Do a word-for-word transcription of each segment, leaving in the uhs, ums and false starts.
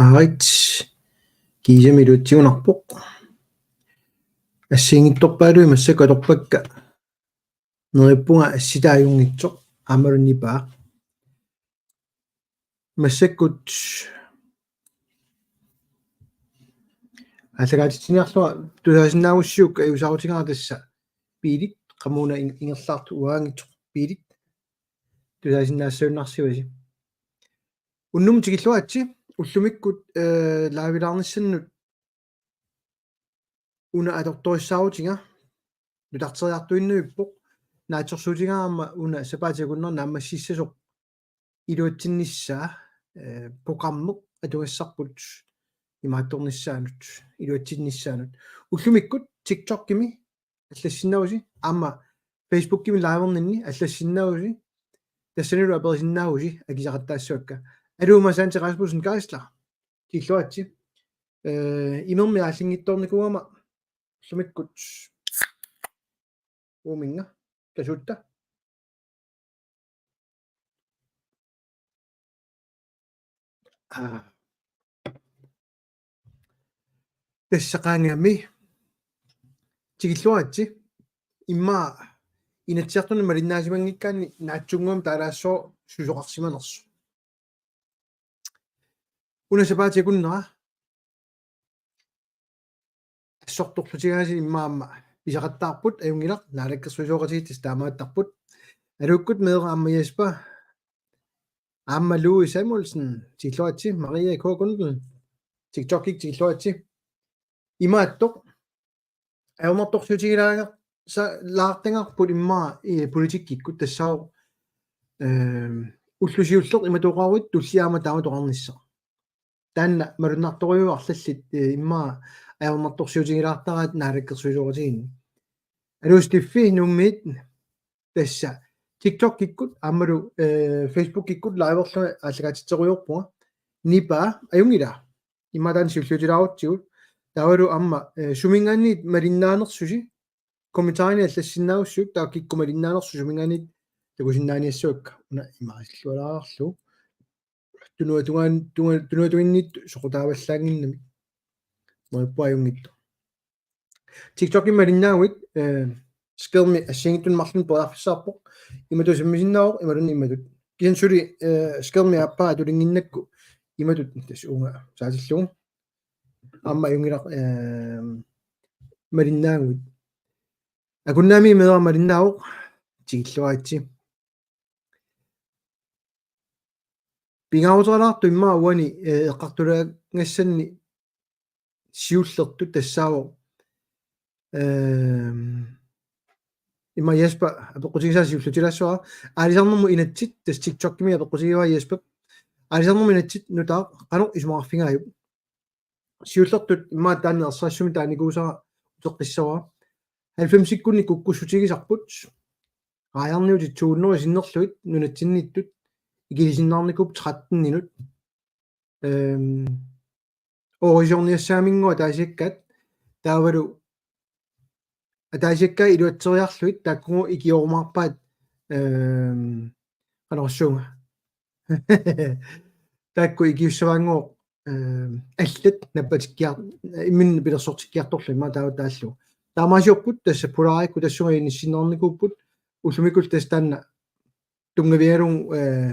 Aarit, kiisami iluatsigunarpoq. Assigiinngitsorpaaluit massakkut atorpakka. Neriuppunga assitaajunngitsoq aammalu nipaa. Massakkut aallakaatitsiniarlunga tusaasinnaagussiuk ajuusaarutigaara tassa biilit, qamuuna in-, ingerlaartut uaanngitsoq biilit. Tusaasinnaassajunnarsivasi. Unnummut tikilluaritsi, ullumikkut, eh, live-ilaarnissannut una atortorissaarutiga, nutarteriartuinnavippoq, naatsorsuutigaara aamma una sapaatip akunnera naammassissasoq iluatsinnissaa, eh, programmi atugassarput imaattornissaanut, iluatsinnissaanut. Ullumikkut TikTokimi allassinnaavusi, aamma Facebookimi live-erninni allassinnaavusi, tassanilu aperisinnaavusi akisaqattaassavakka. Aluu, Mads Ante Rasmussen Geisler. Tikilluaritsi. Eh, imermik aallinngitsoornikuugama ullumikkut uuminnga kasuutta. Aa. Tassa qaangami. Tikilluaritsi. Immaqa Inatsisartuni malinnaasimanngikkaanni naatsunnguamik taalaassooq susoqarsimanersoq. Una sapaatip akunnera assortorlutigaasi immaqa aamma pisaqattaarput, ajunngilaq, naalakkersuisooqatigiit tassa taamaattarput. Aluukkut, meeraq aamma Jesper. Aamma Louis Samuelsen, tikilluaritsi, Maria K. Kunnel, TikTokik tikilluaritsi. Imaattoq, ajornartorsiutigilaartar-, sa-, laartagarput immaqa, eh, politikkikkut tassaavoq, ehm, ullut siulliit imatut oqaruit tulliani aamma taamatut oqarnissaq. Taanna malunnartorujuuvoq arlallit, eh, immaqa ajornartorsiutigilaartaraat naalakkersuisooqatigiinni. Aluu Steffi Nuummiit, tassa TikTokikkut aammalu, eh, Facebookikkut live-erlunga aallakaatitserujoorpunga. Nipaa, ajunngilaq. Immaqa taanna siulliutilaarutsigu. Taavalu aamma, eh, suminngaanniit malinnaanersusi, kommentarini allassinnaagussiuk, taava kikkut malinnaanersut suminngaanniit takusinnaaniassavakka. Una imaasillualaarlugu. Tunuatungaan-, tunga-, tunuatunginnit soqutaavallaannginnamik. Neriuppunga ajunngitsoq. TikTokimi malinnaaguit, eh, skærmi assigiinngitsunik marlunnik periarfissaqarpoq. Imatut sammisinnaavoq, imaluunniit imatut. Kisianni suli, eh, skærmi aappaa atulinnginnakku imatut tassa uunga saatillugu. Aamma ajunngilaq, eh, malinnaaguit. Akunnaami meeraq malinnaavoq, tikilluaritsi. Pingaaruteqalaartoq immaqa uani, eh, eqqartulaangassanni siullertut tassaavoq. Ehm, immaqa Jesper apeqqutigisaa siullutilaassavara. Aalisarnermut inatsit, tassa TikTokimi apeqqutigivaa Jesper. Aalisarnermut inatsit nutaaq qanoq isumaqarfigaajuk? Siullertut immaqa taanna ersarissumik taanikuusara uteqqissavara. Halvfemsikkunni kukkussutigisarput. Raajarniutit to hundrede sinnerlugit nunatsinniittut ikilisinnaarnikuupput tretteninut. Ehm, oorisiorniassagaminnguaq ataasiakkaat, taavalu ataasiakkaat iluatseriarlugit taakkununnga ikiorumaarpaat, ehm, qanorsuunga. Taakku ikiussavaannguaq, ehm, allat nappatikkiar-, imminut pilersortikkiartorlugit immaqa taava taallugu. Taamaasiorput tassa pulaarikkut tassunga inissinneqarnikuupput, ullumikkullu tassa taanna tunngavigalugu, eh,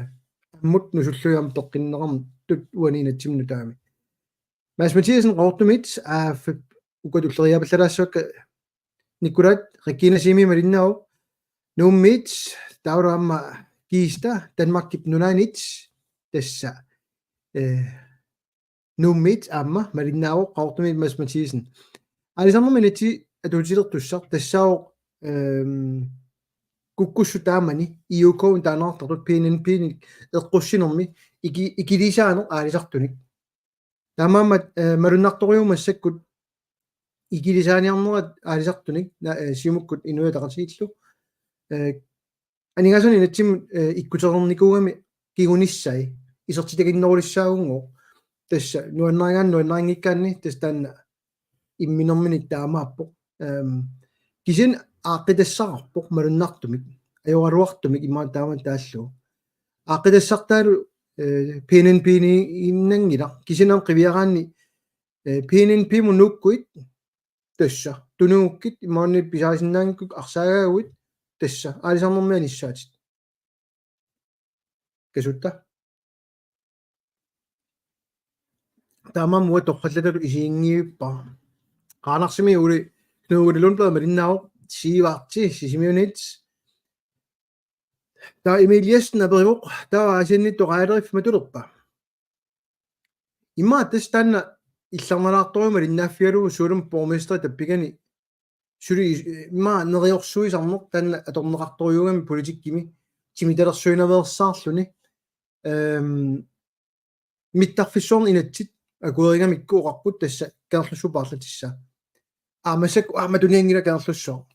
ammut nusullugit aamma peqqinneqartut uani inatsimmi nutaami. Mads Mathiassen Qaqortumiit, aa, f-, uku tulleriiaapallalaassavakka, Nikolaj, Regina Simi malinnaavoq, Nuummiit, taavalu aamma Kiista, Danmarkip nunaanit, tassa, eh, Nuummiit aamma malinnaavoq, Qaqortumiit Mads Mathiassen. Aalisarnermut inatsit atuutilertussaq tassaavoq, ehm, kukkussut taamani I O K-mi taaneqartartut P N P-nik eqqussinermi iki-, ikilisaaneq aalisartunik. Taamaammat, eh, malunnartorujuuvoq massakkut ikilisaaniarnerat aalisartunik, na-, eh, Siumukkut Inuit Ataqatigiillu. Eh, aningaasanut inatsimmut, eh, ikkutereernikuugami kingunissai isertitakinnerulissaagunngooq. Tassa nuannarigaanni nuannarinngikkaanni tassa taanna imminerminik taamaappoq. Ehm, kisianni aaqqitassaqarpoq malunnartumik, ajoraluartumik immaqa taama taallugu. Aaqqitassartaalu, eh, P N P-ni innanngilaq. Kisianni qiviaraanni, eh, P N P-mut nuukkuit tassa. Tunugukkit imaluunniit pisarisinnaanngikkukku arsaagaaguit tassa. Aalisarnermi anissaatit. Kasuutta. Taamaammat uanga torrallatalu isiginngivippara. Qaanarsimi Uli, Knud Uli Lundblad malinnaavoq, Siivarti, Sisimiunit. Taava Emil Jessen aperivoq, taava Aasianniittut raaderiffik matulerpa? Immaqa tassa taanna illarnalaartorujuuvoq malinnaaffigalugu Suulumi borgmesteri tappikani suli, eh, immaqa neriorsuisarneq taanna atorneqartorujuugami politikkimi timitalersuinaveersaarluni. Ehm, mittarfissuarni inatsit akuerigamikku oqarput tassa Kangerlussuup paarlatissaa. Aa, massakkut, aa, matunianngilaq Kangerlussuaq.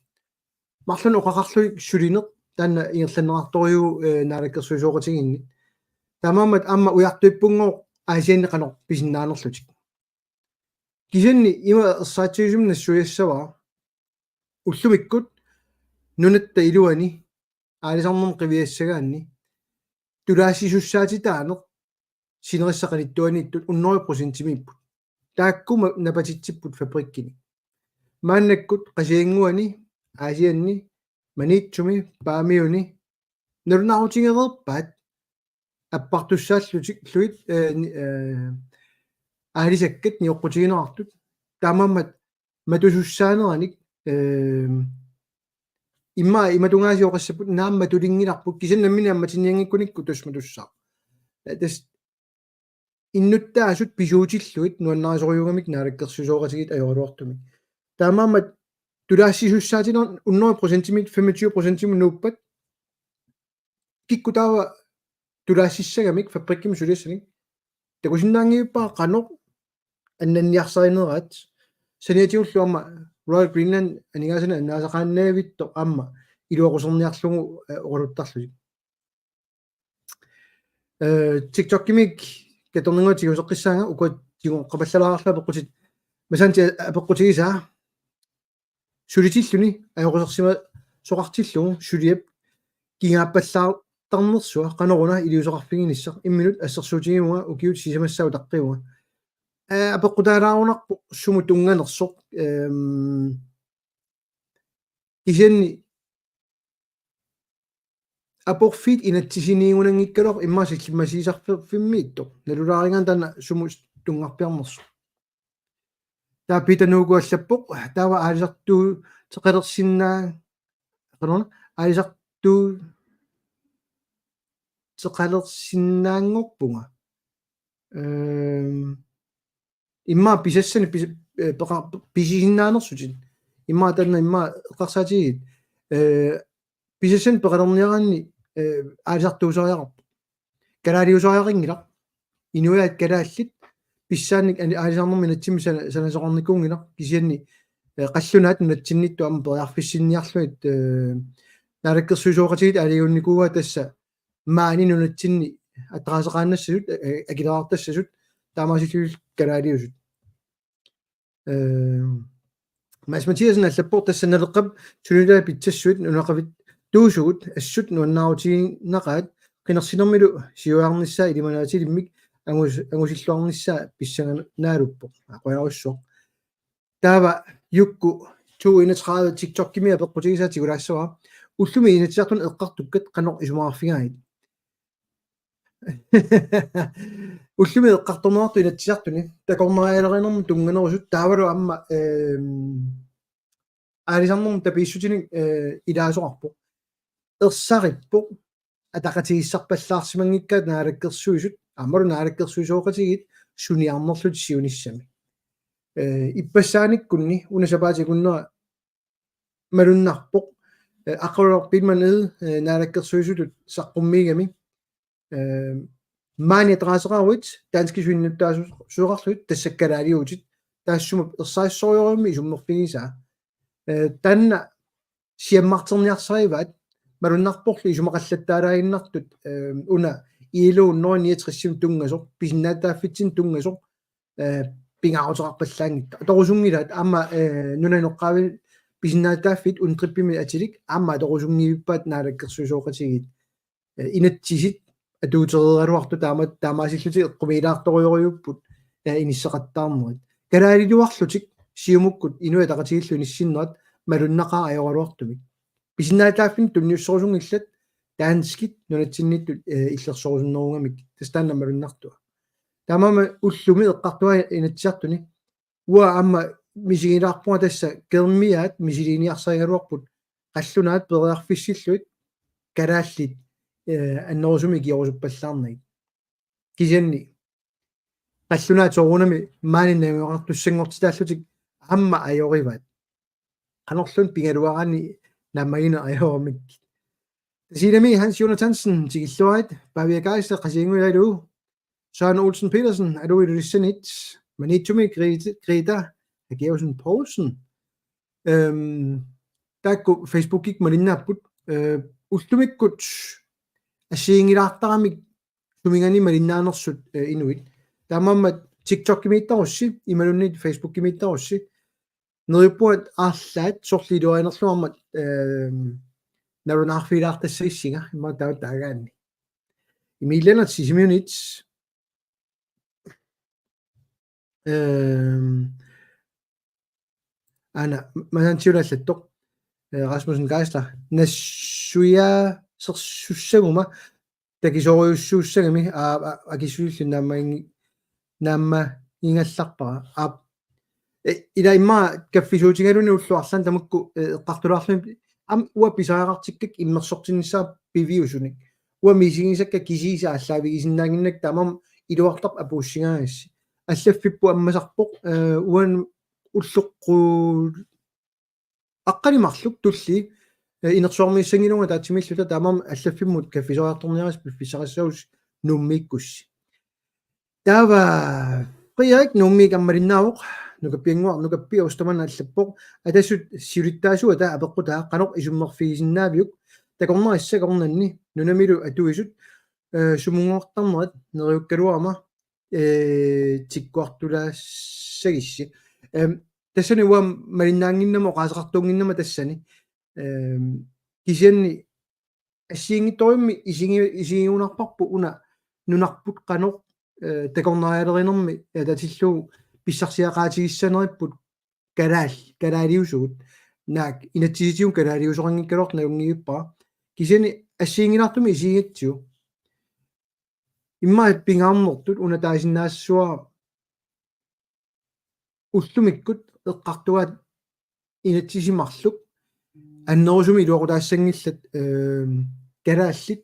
Marlunnik oqaqarlugit sulineq taanna ingerlanneqartorujuuvoq, eh, naalakkersuisooqatigiinni. Taamaammat aamma ujartuippunngooq Aasianni qanoq pisinnaanerlutik. Kisianni ima ersaatsigisumik nassuiassavara. Ullumikkut nunatta iluani aalisarnermut qiviassagaanni tulaassisussaatitaaneq sinerissap qanittuaniittut hundrede procentimiipput. Taakkuma napatitsipput fabrikkini. Maannakkut Qasigiannguani, Aasianni, Maniitsumi, Paamiuni, nalunaarutigereerpaat appartussaallutik, -lugit, eh, ni-, eh, aalisakkat nioqqutigineqartut. Taamaammat matusussaaneranik, eh, immaqa imatungaasiorassapput naammat matulinngilarput kisianni nammineq ammatinnianngikkunikku tassa matussaaq. Eh, tassa innuttaasut pisuutillugit nuannarisorujuugamik naalakkersuisooqatigiit ajoraluartumik. Taamaammat tulaassisussaatineq hundrede procentimit femogtyve procentimut nuuppat kikkut taava tulaassissagamik fabrikkimut suliassanik. Takusinnaanngivippara qanoq annanniarsarinerat saniatigullu aamma Royal Greenland aningaasanik annaasaqaannavittoq aamma iluaquserniarlugu, eh, oqaluttarlutik. Eh, TikTokimi katerninngua tiguseqqissaanga ukua tiguoqqapallalaarlunga apeqqutit. Masanti apeqqutigisaa. Sulitilluni ajoqusersimasoqartillugu suliap kingaappallaartarnersua qanoruna iliuuseqarfiginissaa imminut assersuutigivunga ukiut sisamassaat utaqqivunga. Eh, apeqqutaalaarunarpoq sumut tunnganersoq, ehm, kisianni aporfiit inatsisiniigunanngikkaluarpoq immaqa sillimmasiisarfimmiittoq. Nalulaarigaanni taanna sumut tunngarpiarnersoq. Taava Peter Nuuku allappoq, taava aalisartuuteqalersinnaa-, qanoruna, aalisartuuteqalersinnaanngorpunga. Ehm, immaqa pisassanik pis-, eh, peqa-, pisisinnaanersutit. Immaqa taanna immaqa eqqarsaatigigit. Eh, pisassanik peqalerniaraanni, eh, aalisartuusariaqarpoq. Kalaaliusariaqanngilaq. Inuiaat kalaallit pissaannik ani-, aalisarnermi inatsimmi sana-, sanasoqarnikuunngilaq kisianni, eh, qallunaat nunatsinniittut aamma periarfissinniarlugit, eh, naalakkersuisooqatigiit aalajangiunnikuuaat tassa maani nunatsinni attaasaqaannassasut, eh, akileraartassasut, taamaasillugit kalaaliusut. Eh, Mads Mathiassen allappoq tassa Naleqqap sunilaa pitsassuit nunaqavittuusugut assut nuannaarutigineqaat qinersinermilu siuarnissaa ilimanaatsilimmik angus-, angusilluarnissaa pissanganaaluppoq. Aa, qujanarsuaq. Taava Jukku to enogtredive TikTokimi apeqqutigisaa tigulaassavara. Ullumi Inatsisartuni eqqartukkat qanoq isumaqarfigaagit? Ullumi eqqartorneqartut Inatsisartuni takornarialerinermut tunnganerusut taavalu aamma, ehm, aalisarnermut tapiissutinik, eh, ilaasoqarpoq. Ersarippoq ataqatigiissaarpallaarsimanngikkaat naalakkersuisut, aammalu naalakkersuisooqatigiit suniarnerlutik siunissami. Eh, ippassaaniikkunni una sapaatip akunnera malunnarpoq, eh, Aqqaluaq Biilmann Egede, eh, naalakkersuisutut saqqummiigami. Eh, maani ateqateqaruit danskisut innuttaasu-, -sueqarlugit tassa kalaaliutit taassuma ersarissorujussuarmik isummerfigisaa. Eh, taanna siammarterniarsarivaat malunnarporlu isumaqallattaalaaginnartut, eh, una I L O hundrede niogtres tunngasoq, pisinnaatitaaffitsinnut tunngasoq, eh, pingaaruteqarpallaanngikkaat. Atorusunngilaat aamma, eh, nunap inoqqaavi pisinnaatitaaffii UNDRIP-imi atilik aamma atorusunngivippaat naalakkersuisooqatigiit. Eh, inatsisit atuutereeraluartut taama taamaasillutik eqqumiilaartorujorujuupput, eh, inisseqattaarnerit. Kalaaliuarlutik Siumukkut Inuit Ataqatigiillu inissinnerat malunnaqaaq ajoraluartumik. Pisinnaatitaaffinnik tunniusserusunngillat danskit nunatsinniittut, eh, illersorusunnerugamik, tassa taanna malunnartua. Taamaammat ullumi eqqartugaa Inatsisartuni. Uanga aamma misigilaarpunga tassa Germiaat misiliiniarsarigaluarput qallunaat periarfissillugit kalaallit, eh, annerusumik ikiorusuppallaarnagit. Kisianni qallunaat soorunami maani najugaqartussanngortitaallutik aamma ajorivaat. Qanorluunniit pigaluaraanni naammagineq ajoramikkit. Tasiilami Hans Jonathansen tikilluarit, Pavia Geisler Qasigiannguit, aluu. Søren Olsen Petersen, aluu Ilulissanit. Maniitsumi Grete, Greta Hageusen Poulsen. Øhm, taakku Facebookikkut malinnaapput, eh, ullumikkut assigiinngilaartaramik suminngaanniit malinnaanersut, eh, inuit. Taamaammat TikTokimiittarussi, imaluunniit Facebookimiittarussi. Neriuppunga arlaat sorliiluarinerlu aamma, øhm, nalunaarfigilaartassagissinga, immaqa taava taagaanni. Emil Lennert Sisimiunit. Øhm, aana, masantiulallattoq. Eh, Rasmussen Geisler. Nassuiaasersussaguma takisoorujussuussagami, aa, a-, akissusillu naammagingi-, naammagigallarpara. Aap. Eh, ila immaqa kaffisuutigaluni ullut arlaanni tamakku, eh, eqqartulaarlugit aamma uanga pisariaqartikkakka immersortinnissaat piviusunik. Uanga misigisakka kisiisa aallaavigisinnaannginnakku taamaammat iluartarpoq apuussigaangassi. Allaffippoq ammasarpoq, eh, uani ulloqqu-, aqqaneq-marluk tulliit, eh, inersuarmiissanngilanga ataatsimiilluta taamaammat allaffimmut kaffisoriartorniarisi piffissaqassagussi Nuummiikkussi. Taava Frederik Nuummiit aamma malinnaavoq, Nukappiannguaq Nukappi Ostermann allappoq: Atassut siulittaasuata apeqqutaa qanoq isummerfigisinnaaviuk takornarissat akornanni nunamilu atuisut, eh, sumunngoqqartarnerat neriukkaluarama, eh, tikkuartulaassagissi. Øhm, tassani uanga malinnaannginnama oqaaseqartuunnginnama tassani. Øhm, kisianni assigiinngitsorujussuarmik isigi-, isigigunarparput una nunarput qanoq, eh, takornarialerinermi atatillugu pissarsiaqaatigissaneripput kalaal-, kalaaliusugut. Naak inatsisitigut kalaaliusoqanngikkaluartoq nalunngivippara. Kisianni assigiinngilaartumik isigigatsigu. Immaqa pingaarnertut una taasinnaassavara ullumikkut eqqartugaat inatsisit marluk annerusumik iluaqutaassanngillat, øhm, kalaallit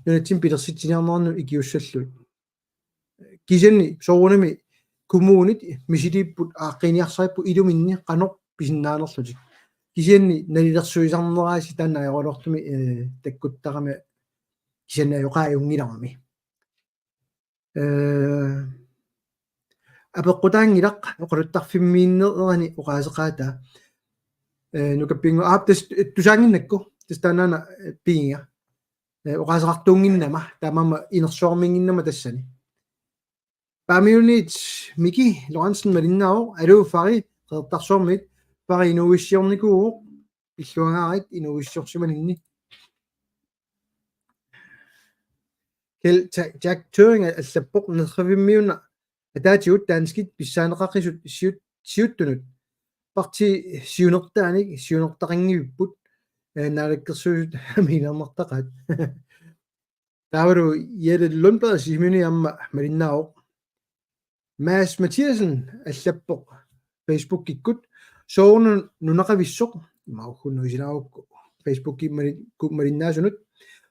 nunatsinni pilersitsiniarnerannut ikiussallugit. Kisianni soorunami kommunit misiliipput aaqqiiniarsaripput iluminni qanoq pisinnaanerlutik. Kisianni nalilersuisarneraasi taanna ajoraluartumik, eh, takkuttarami kisianni ajoqaaq ajunngilarmi. Eh, apeqqutaanngilaq oqaluttarfimmiinnerani oqaaseqaataa. Eh, Nukappiannguaq, aap, tassa, eh, tusaannginnakku, tassa taannaana, eh, pigiga. Eh, oqaaseqartuunnginnama, taamaammat inersuarmiinnginnama tassani. Paamiuniit Miki Lorentzen malinnaavoq: Aluu Fari, Qeqertarsuarmiit. Fari inuuissiornikuuvoq, pilluangaarit inuuissiorsimaninni. Kjeld Ta-, Jack Thøring allappoq: Nerrivimmiuna ataatigut danskit pissaaneqaqisut siut-, siuttunut. Partii siunertaanik siunertaqanngivipput, eh, naalakkersuisut amiilaarnartaqaat. Taavalu Jelle Lundblad Sisimiuni aamma malinnaavoq. Mads Mathiassen allappoq Facebookikkut: Soorunami nunaqavissoq, imaakkunnu isilaarukku Facebookimi mali-, ku-, malinnaasunut.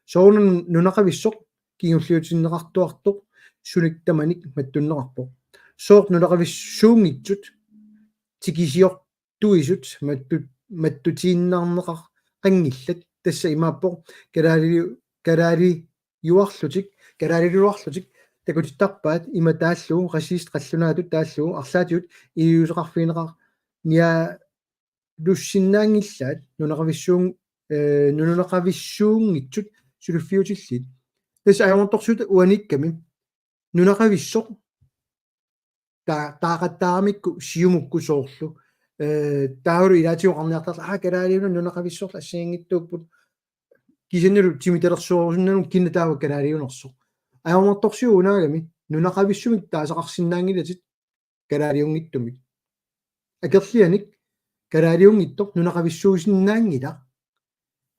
Soorunami nunaqavissoq kingulliutinneqartuartoq sunik tamanik mattunneqarpoq. Sooq nunaqavissuunngitsut tikisior-, tuisut mattu-, mattutiinnarneqaqanngillat, tassa imaappoq kalaali-, kalaaliuarlutik, kalaaliuarlutik takutittarpaat ima taallugu, racist qallunaatut taallugu arlaatigut iliuuseqarfigineqarnialussinnaanngilaat nunaqavissuun-, eh, nunaqavissuunngitsut suliffiutillit. Tassa ajornartorsiutit uaniikkami. Nunaqavissoq ta-, taaqattaaramikku Siumukkut soorlu. Eh, taavalu ilaatigut oqarniartarlutik, aa, kalaaliunut nunaqavissorlu assigiinngitsuupput. Kisiannilu timitalersuerusunnarlugu kina taava kalaaliunersoq. Ajornartorsiut unaagami nunaqavissumik taasaqarsinnaanngilatit kalaaliunngitsumik. Akerlianik kalaaliunngitsoq nunaqavissuusinnaanngilaq.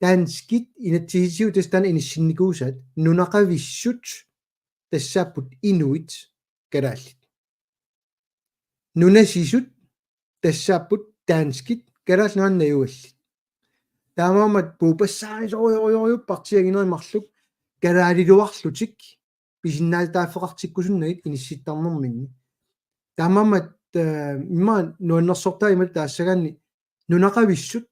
Danskit inatsisitigut tassa taanna inissinnikuusaat, nunaqavissut tassaapput inuit kalaallit. Nunasisut tassaapput danskit, Kalaallit Nunaanni najugallit. Taamaammat puupassaarisorujorujorujuppartiaginerit marluk kalaaliluarlutik pisinnaatitaaffeqartikkusunnagit inissittarnerminni. Taamaammat, eh, immaqa nuannersortaa imatut taassagaanni nunaqavissut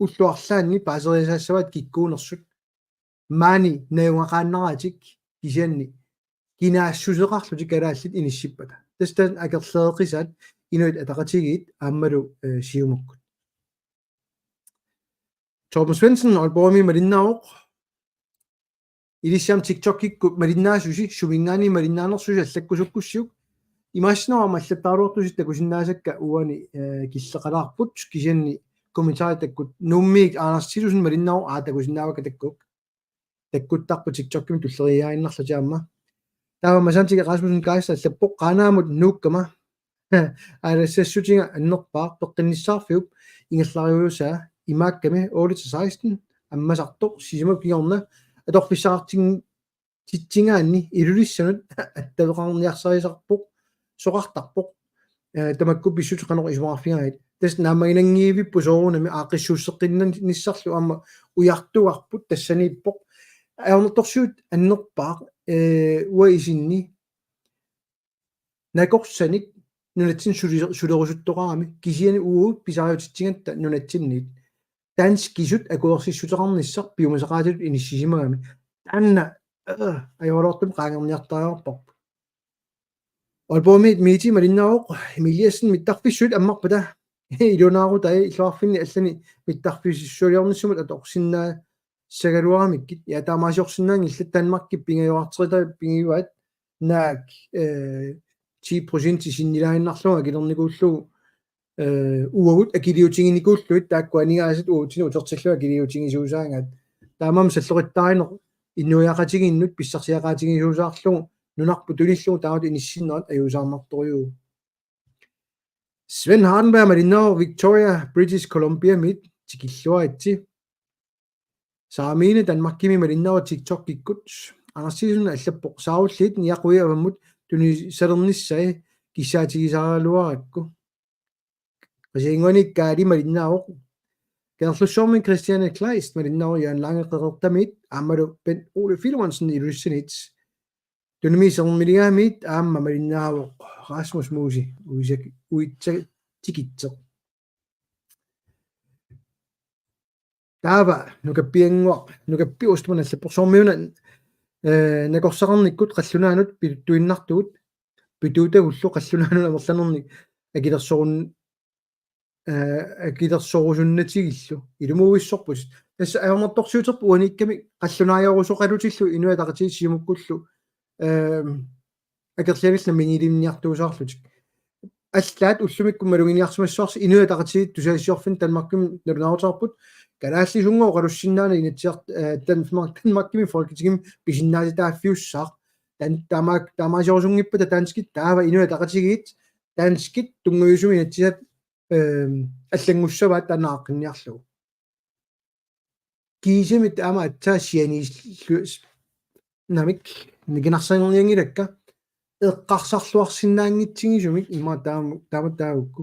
ullut arlaanni paaseriasaassavaat kikkuunersut. Maani najugaqaannaraatik kisianni kinaassuseqarlutik kalaallit inissippata. Tassa taanna akerleeqisaat Inuit Ataqatigiit aammalu, eh, Siumukkut. Torben Svendsen, Aalborgimi malinnaavoq. Ilissi aamma TikTokikkut malinnaasusi, suminngaanniit malinnaanersusi allakkusukkussiuk. Imaassinnaavoq aamma allattaraluartusi takusinnaasakka uani, eh, killeqalaarput, kisianni kommentarit takkut Nuummiit Anders Titussen malinnaavoq, aa, takusinnaavakka takkuk. Takkuttarput TikTokimi tulleriiaannarlutik aamma. Taava Masantik Rasmussen Geisler allappoq: Qaanaamut nuukkama aalassassutiga annerpaaq, peqqinnissarfiup ingerlariusaa imaakkami otte til seksten ammasartoq sisamat kingorna atorfissaqartin-, titsigaanni Ilulissanut attaveqarniarsarisarpoq, soqartarpoq, eh, tamakku pissutsit qanoq isumaqarfigaat. Tassa naammaginanngivipput soorunami aaqqissuusseqqinnissarlu aamma ujartugarput tassaniippoq. Ajornartorsiut annerpaaq, eh, uanga isinni nakorsanik nunatsinni suli-, sulerusuttoqarami, kisianni uagut pisariutitsigatta nunatsinniit danskisut akuersissuteqarnissaq piumasaqaatitut inissisimagami. Taanna, eh, ajoraluartumik qaangerniartariaqarparput. Aalborgimiit Miti malinnaavoq: Emil Jessen, mittarfissuit ammarpata? Ilunaarutai illoqarfinni allani mittarfissualiornissamut atorsinnaassagaluaramikkit. Ja, taamaasiorsinnaanngillat, Danmarkip pingajuarteritai pingajuaat, naak, eh, ti procent sinnilaannarlugu akilernikuullugu, eh, uagut akiliutiginikuulluta, taakku aningaasat uagutsinnut utertillugit akiliutigisuusaagaat. Taamaammat salloqittaarineq inuiaqatigiinnut pissarsiaqaatigisuusaarlugu nunarput tunillugu taamatut inissinnerat ajuusaarnartorujuuvoq. Svend Hardenberg malinnaavoq: Victoria, British Columbiamiit, tikilluaritsi. Saamiine Danmarkimi malinnaavoq TikTokikkut. Anders Titussen allappoq: Saarulliit niaqui avammut tunisalernissai kissaatigisaraluarakku. Qasigiannguani Kaali malinnaavoq. Kangerlussuarmi Christiane Kleist malinnaavoq, Jørgen Lange Qeqertamiit aammalu Bent Ole Filemonsen Ilulissaniit. Tunumi Sermiligaamiit aamma malinnaavoq Rasmus Musi Uitsa-, Uitsa-, Tikitseq. Taava Nukappiannguaq, Nukappi Ostermann allappoq: Soormiuna, eh, nakorsaqarnikkut qallunaanut pituttuinnartugut, pituutagullu qallunaanut amerlanernik akilersorun-, eh, akilersorusunnatigillu, ilumuuvissorput. Tassa ajornartorsiuterput uaniikkami qallunaajorusoqalutillu Inuit Ataqatigiit Siumukkullu, eh, akerlianillu namminiilivinniartuusaarlutik. Allaat ullumikkut maluginiarsimassavarsi Inuit Ataqatigiit tusagassiorfinnut Danmarkimut nalunaaruteqarput, kalaallisunnguaq oqalussinnaanani Inatsisart-, eh, Danmark-, Danmarkimi Folketingimi pisinnaatitaaffiussaaq. Tan-, taama-, taamaaliorsunngippata danskit, taava Inuit Ataqatigiit danskit tunngaviusumik inatsisaat, eh, allanngussavaat taanna aaqqinniarlugu. Kiisamit aamma aatsaat sianiillu-, namik nikinarsarnianngilakka eqqarsarluarsinnaanngitsigisumik, immaqa taama, taama taagukku.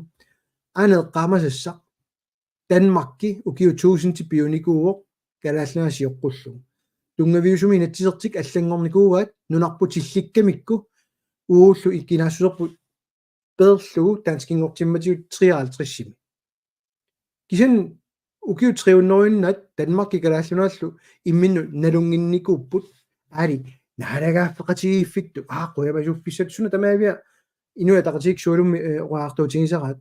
Aana eqqaamasassaq: Danmarki ukiut tusind piunikuuvoq Kalaallit Nunaat sioqqullugu. Tunngaviusumik inatsisertik allanngornikuuaat nunarput tillikkamikku, uagullu ikinaassuserput peerlugu danskinngortimmatigut treoghalvtredsimi. Kisianni ukiut tre hundrede-innaat Danmarki Kalaallit Nunaallu imminnut nalunnginnikuupput, aali naalagaaffeqatigiiffittut, aa, qujamasuuffissat, suna tamaavia Inuit Ataqatigiit sualummi, eh, oqariartuutigisaraat.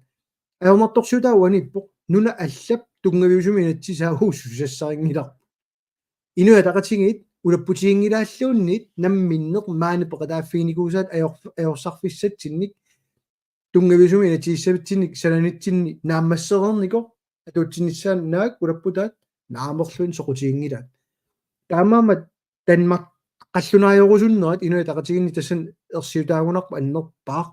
Ajornartorsiutaa uaniippoq, nuna allap tunngaviusumik inatsisaa uagut susassarinngilarput. Inuit Ataqatigiit ulapputiginngilaalluunniit namminneq maani peqataaffiginikuusaat ajor-, ajorsarfissatsinnik tunngaviusumik inatsisissatsinnik sananitsinni naammassereernikoq atuutsinnissaanut naak ulapputaat naamerluinnaq soqutiginngilaat. Taamaammat Danmark qallunaajorusunnerat Inuit Ataqatigiinni tassani ersiutaagunarpoq annerpaaq.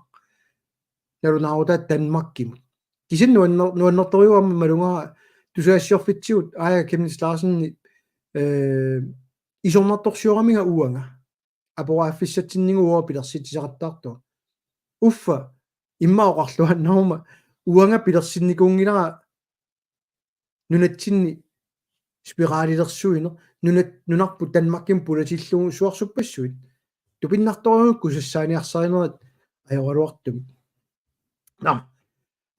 Nalunaarutaat Danmarkimut. Kisianni nuanner-, nuannertorujuuvoq aamma malugaara tusagassiorfitsigut Aaja Chemnitz Larsen, eh, isornartorsioramiga uanga. Aporaaffissatsinninnga uanga pilersitsisoqattaartoq. Uffa, immaqa oqarluaannaruma uanga pilersinnikuunngilara nunatsinni spiralilersuineq, nunat-, nunarput Danmarkimut pulatillugu suarsuppassuit. Tupinnartorujussuuvoq sassaaniarsarinerat ajoraluartumik. Nå.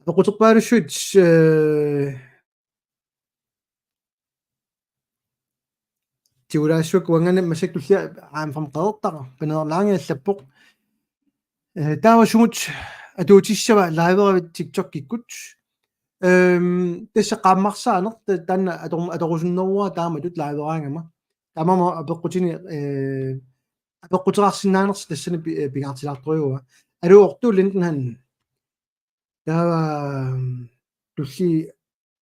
Apeqquterpaalussuit, eh, tigulaassuakka uangaana massakkut tullia aamma fem qeqertara, Pernille Lange allappoq. Eh, taava sumut atuutissava liveravit TikTokikkut. Ehm, tassa qaammarsaaneq ta-, taanna ator-, atorusunneruara taamatut liveraangama. Taamaammat apeqqutini, eh, apeqquteqarsinnaanersi tassani pi-, eh, pingaartilaartorujuuara. Aluu Ortu Lindenhan. Taava, ehm, tullia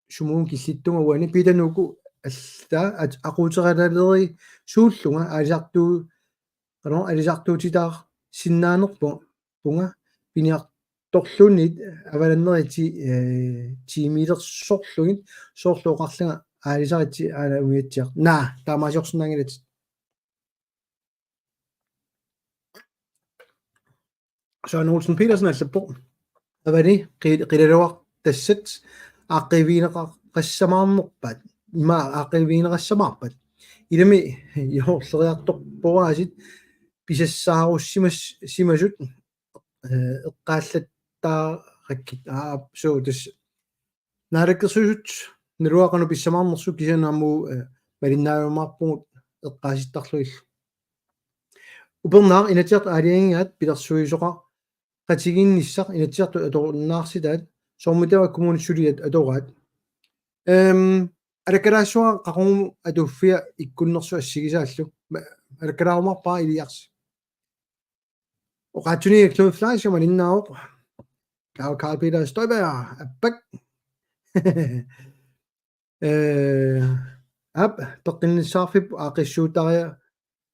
sumut killittunga uani Peter Nuku alla at-, aquuteralalerisuullunga aalisartuu-, qanoq aalisartuutitaarsinnaanerpunga piniartorluunniit avalanneri ti-, eh, tiimiilersorlugit soorlu oqarlanga aalisaritsi aana umiatsiaq. Naa, taamaasiorsinnaanngilatit. Søren Olsen Petersen allappoq. Avani qi-, qilalugartassat aaqqiivigineqassamaarnerpaat. Ima aaqqiivigineqassamaarpat. Ilami joorleriartorporaasiit pisassaarussimas-, simasut, eh, eqqaallattaarakkit. Aa, suu, tassa. Naalakkersuisut naluara qanoq pissamaarnersut kisianni aamma, eh, malinnaajumaarpugut eqqaasittarlugillu. Upernaaq Inatsisartut aalajangigaat pilersuisoqaqatigiinnissaq Inatsisartut atorunnaarsitaat soormitaava kommunit suliat atoraat. Ehm, alakkalaassuara qaqugu atuuffia ikkunnersoq assigisaallu. Ma-, alakkalaarumaarpara Iliarsi. Oqaatsuni Knud Fleischer malinnaavoq. Karl, Karl Peter Støjberg, apak. Eh, aap, peqqinnissaqarfipput aaqqissuuttaria-,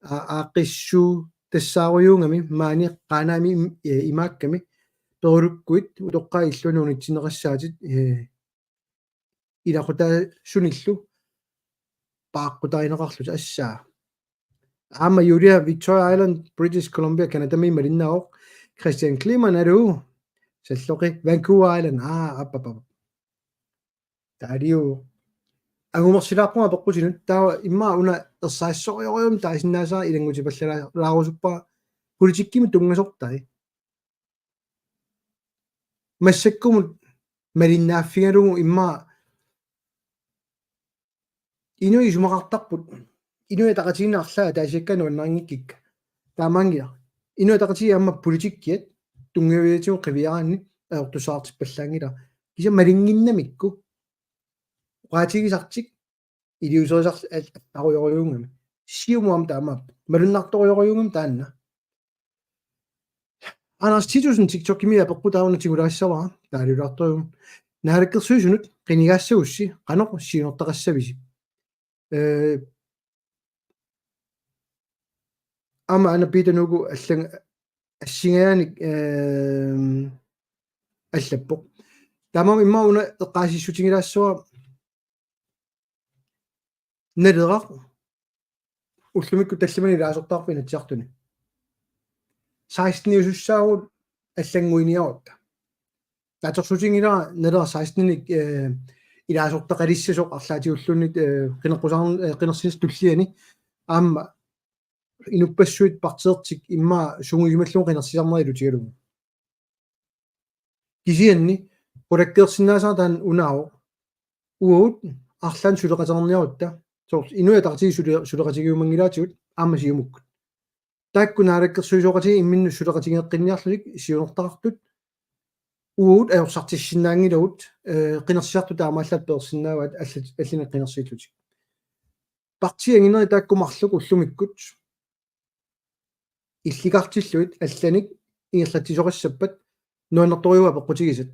aa-, aaqqissuutassaarujuugami maani Qaanaami im-, eh, imaakkami. Perulukkuit utoqqaat illuanni unitsinneqassaatit, eh, ilaqutaasunillu paaqqutarineqarlutik assaa. Aamma Julia Victoria Island, British Columbia, Canadami malinnaavoq. Christian Kleemann, aluu. Salloqi, Vancouver Island. Aa, aap, aap, aap. Taaliu. Angumersilaaqqugu apeqqutinut, taava immaqa una ersarissorujussuarmik taasinnaasara ilanngutipallalaarusuppara politikkimut tunngasortai. Massakkumut malinnaaffigalugu immaqa inuit isumaqartarput, Inuit Ataqatigiinni arlaat ataasiakkaat nuannarinngikka. Taamaanngilaq. Inuit Ataqatigiit aamma politikkiat tunngaviatigut qiviaraanni ajortussaartippallaanngilaq. Kisianni malinnginnamikku. Oqaatigisartik iliuuserisar-, al-, allarujorujussuugami. Siumut aamma taamaappoq. Malunnartorujorujussuugami taanna. Anders Titussen TikTokimi apeqqut taanna tigulaassavara, taaliulaartorujuuvoq. Naalakkersuisunut qinigaassagussi qanoq siunertaqassavisi. Eh, aamma aana Peter Nuku allang-, assingajaanik, ehm, allappoq. Taamaammat immaqa una eqqaasissutigilaassuara Naleraq ullumikkut tallimanik ilaasortaarpoq Inatsisartuni. Seksteniusussaagut allannguiniarutta. Naatsorsuutiginngilara Naleraq seksteninik, eh, ilaasortaqalissasoq arlaatigulluunniit, eh, qineqqusaarn-, eh, qinersinerup tulliani aamma inuppassuit partiitik immaqa sungiusimallugu qinersisarnerat ilutigalugu. Kisianni qulakkeersinnaasara taanna unaavoq. Uagut arlaannik suleqateqarniarutta. Soorlu Inuit Ataqatigiit sule-, suleqatigiummanngilaatigut aamma Siumukkut. Taakku naalakkersuisooqatigiit imminnut suleqatigeeqqinniarlutik siunertaqartut. Uagut ajorsartissinnaanngilagut, eh, qinersisartut taamaallaat peersinnaavaat allat-, allanik qinersiillutik. Partiit anginerit taakku marluk ullumikkut illikartillugit allanik ingerlatsisoqassappat nuannertorujuuvoq apeqqutigisat.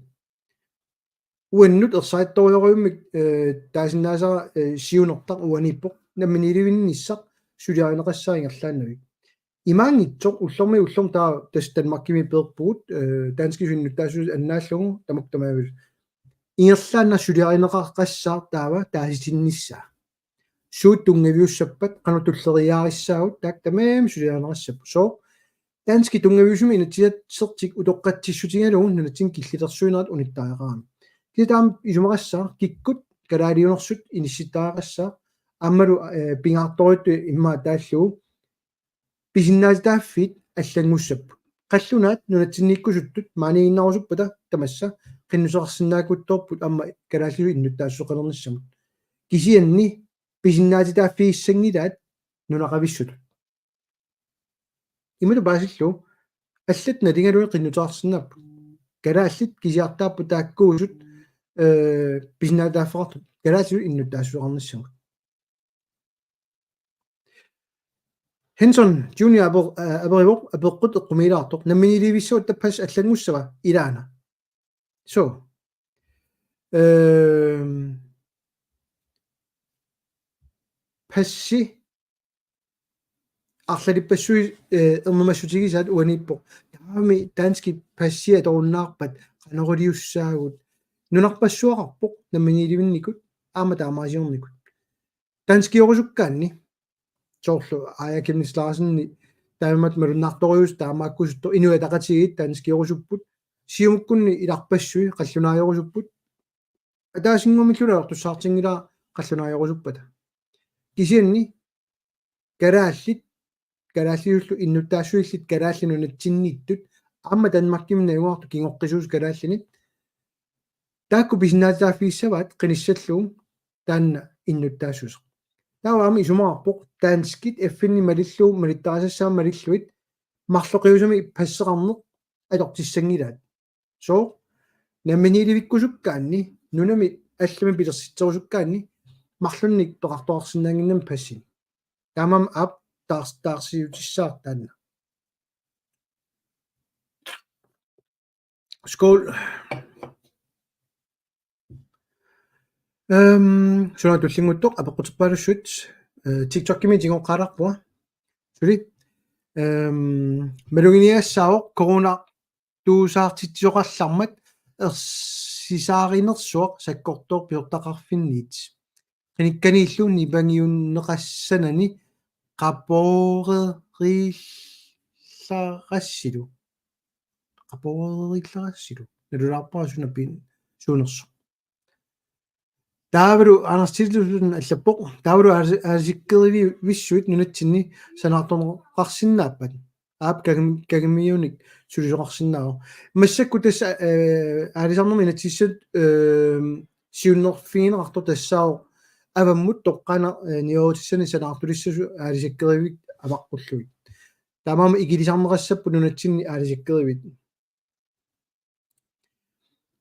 Uannut ersarittorujorujummik, eh, taasinnaasara, eh, siunertaq uaniippoq, namminiilivinnissaq suliarineqassaaq ingerlaannavik. Imaanngitsoq ullormiit ullormut taava tassa Danmarkimi peerpugut, eh, danskisut innuttaassuseq annaallugu tamakku tamaaviat. Ingerlaannaq suliarineqaqassaaq taava taasitinnissaa. Suut tunngaviussappat, qanoq tulleriiaarissaagut, taakku tamarmik suliarineqassapput. Sooq danskit tunngaviusumik inatsisertik utoqqatsissutigalugu nunatsinni killilersuinerat unittariaqarami. Kisianni taama isumaqassaaq, kikkut kalaaliunersut inissittariaqassaaq, aammalu, eh, pingaartorujuttut immaqa taallugu pisinnaatitaaffiit allanngussapput. Qallunaat nunatsinniikkusuttut maaniinnarusuppata tamassa qinnuteqarsinnaakuttorput aamma kalaallisut innuttaassuseqalernissamut. Kisianni pisinnaatitaaffigissanngilaat nunaqavissutut. Imalu paasillugu allat nalingalugit qinnuteqarsinnaapput. Kalaallit kisiartaapput taakkuusut, eh, pisinnaatitaaffeqartut. Kalaallisut innuttaassuseqarnissamut. Henson Junior ape-, eh, aperivoq, apeqqut eqqumiilaartoq. Namminiilivissavat taava pas allanngussava ilaana? So. Øhm, passi arlalippassuit, eh, ernumassutigisaat uaniippoq. Taavami danskit passi atorunnaarpat qanoq iliussaagut. Nunarpassuaqarpoq namminiilivinnikut aamma taamaasiornikut. Danskiorusukkaanni. Soorlu Aaja Chemnitz Larsen taamaat malunnartorujuusoq taamaakkusuttoq, Inuit Ataqatigiit danskiorusupput. Siumukkunni ilarpassui qallunaajorusupput. Ataasinnguamilluunniit atortussaartinngilara qallunaajorusuppata. Kisianni kalaallit, kalaallisullu innuttaassusillit Kalaallit Nunatsinniittut, aamma Danmarkimi najugaqartut kingoqqisuusut kalaallinit, taakku pisinnaatitaaffigissavaat qinissallugu taanna innuttaassuseq. Taava aamma isumaqarpoq danskit F N-imi malillugu malittarisassat aamma malillugit marloqiusamik passeqarneq atortissanngilaat. Sooq? Namminiilivikkusukkaanni, nunami allami pilersitserusukkaanni, marlunnik peqartoqarsinnaannginnami passini. Taamaammat aap taars-, taarsiutissaaq taanna. Skål. Øhm, suna tullinnguuttoq apeqquterpaalussuit, eh, TikTokimi tigoqqaalaarpunga. Suli. Øhm, maluginiagassaavoq corona tuusaartitsisoqarlarmat ersisaarinersuaq sakkortooq pisortaqarfinniit. Qinikkaniillu nipangiunneqassanani qapooreriillarassilu. Qapooreriillarassilu. Nalulaarpara suna pin-, suunersoq. Taavalu Anders Titussen allappoq. Taavalu aali-, aalisakkerivissuit nunatsinni sanaartorneqarsinnaappat. Aap kagem-, kagemiunik sulisoqarsinnaavoq. Massakkut tassa, eh, aalisarnermi inatsisissatut, eh, siunnerfigineqartoq tassaavoq avammut toqqaannaq, eh, niuerutissani sanaartulissasut aalisakkerivit avaqqullugit. Taamaammat ikilisarneqassapput nunatsinni aalisakkeriviit.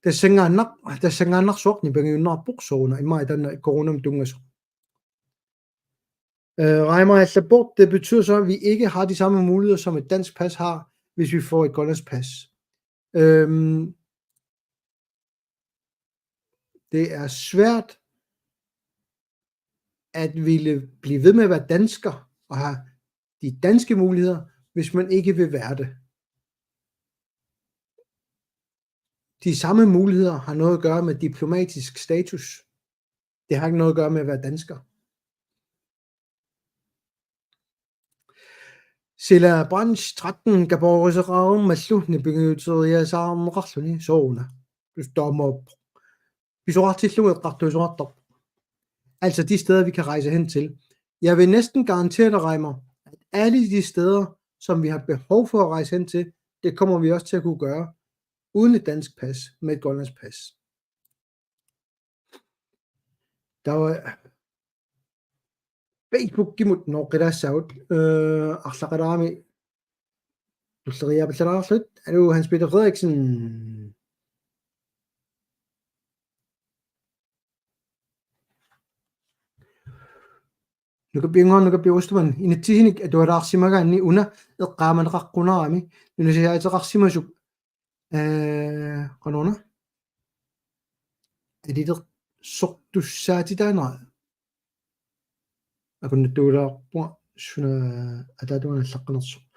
Tassanngaannaq-, tassanngaannarsuaq nipangiunneqarpoq sooruna immaqa taanna coronamut tunngasoq. Øh, Reimer allappoq, det betyder så, at vi ikke har de samme muligheder, som et dansk pas har, hvis vi får et grønlandsk pas. Øhm, det er svært at ville blive ved med at være dansker og have de danske muligheder, hvis man ikke vil være det. De samme muligheder har noget at gøre med diplomatisk status. Det har ikke noget at gøre med at være dansker. Sila Branch tretten, qapoorisoqarmat mallu nipangiuteriasaarneqarluni sooruna. Just taamaappoq. Pisoqartillugu eqqartuisoqartarpoq. Altså de steder, vi kan rejse hen til. Jeg vil næsten garantere dig, Reimer, at alle de steder, som vi har behov for at rejse hen til, det kommer vi også til at kunne gøre uden et dansk pas, med et grønlandsk pas. Taava Facebookimut nooqqilaassaagut, øh, arlaqalaami tulleriiaapallalaarlutit. Aluu, Hans Peter Frederiksen. Nukappiannguaq, Nukappiaq Ostermann, inatsisinik atualaarsimagaanni una eqqaamaneqaqqunarami nunasiaateqarsimasut, eh, qanoruna? Alilersortussaatitaanera. Akunnattuulaarpunga suna ataatungaanut allaqqanersoq.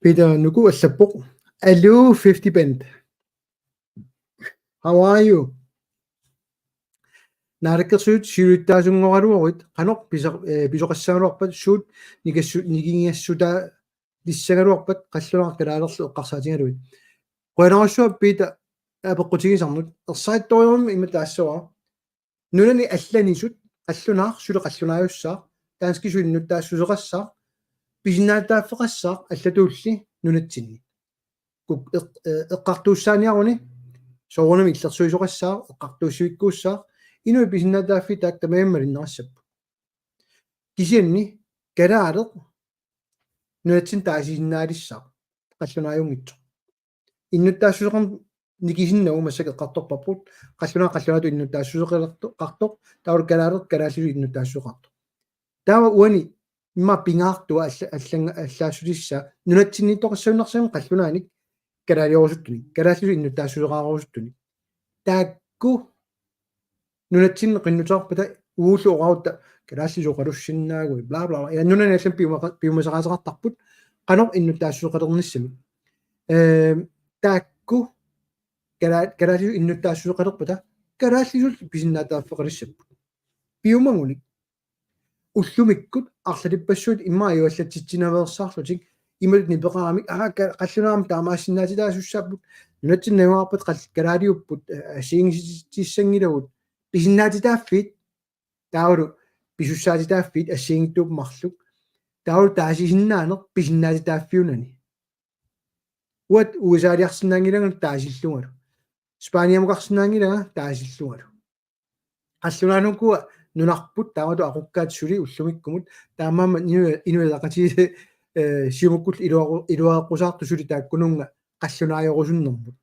Peter Nuku allappoq: Aluu, fifty Bent. How are you? Naalakkersuisut siulittaasunngorluaruit, qanoq pisa-, eh, pisoqassagaluarpat, suut nikassu-, nikingassutaalissagaluarpat, qallunaaq kalaalerlu eqqarsaatigalugit. Qujanarsuaq Peter apeqqutigisannut. Ersarittorujummik ima taassavara. Nunani allanisut qallunaaq suli qallunaajussaaq, danskisut innuttaassuseqassaaq, pisinnaatitaaffeqassaaq allatuulli nunatsinni. Kuk-, eq-, eh, eqqartuussaaniaruni soorunami illersuisoqassaaq, eqqartuussivikkuussaaq, inuit pisinnaatitaaffii taakku tamarmik malinneqassapput. Kisianni kalaaleq nunatsinni taasisinnaalissaaq, qallunaajunngitsoq. Innuttaassuseqarneq nikisinnagu massakkut eqqartorparput, qallunaaq qallunaatut innuttaassuseqartoq, taavalu kalaaleq kalaallisut innuttaassuseqartoq. Taava uani immaqa pingaartua alla-, allan-, allaassutissaq nunatsinniittoqassagunarsimammata qallunaanik kalaaliorusuttunik, kalaallisut innuttaassuseqarusuttunik. Taakku nunatsinni qinnuteqarpata uagullu oqarutta kalaallisut oqalussinnaaguit, bla, bla, bla. Ja nunani allamik piuma-, piumasaqaateqartarput qanoq innuttaassuseqalernissamik. Ehm, taakku kala-, kalaallisut innuttaassuseqalerpata kalaallisut pisinnaatitaaffeqalissapput. Piumagunik. Ullumikkut arlalippassuit immaqa ajuallatsitsinaveersaarlutik imatut nipeqaramik, aa, ka-, qallunaaq aamma taamaassinnaatitaasussaapput, nunatsinni najugaqarpat qal-, kalaaliupput, eh, assigiinngisitsissanngilagut, pisinnaatitaaffiit, taavalu pisussaatitaaffiit assigiinngitsuupput marluk, taavalu taasisinnaaneq pisinnaatitaaffiunani. Uanga U S A-liarsinnaanngilanga taasillungalu. Spaniamukarsinnaanngilanga taasillungalu. Qallunaanukua nunarput taamatut aqukkaat suli ullumikkumut, taamaammat Inu-, Inuit Ataqatigiit, eh, Siumukkullu iluaqu-, iluaqqusaartut suli taakkununnga qallunaajorusunnermut.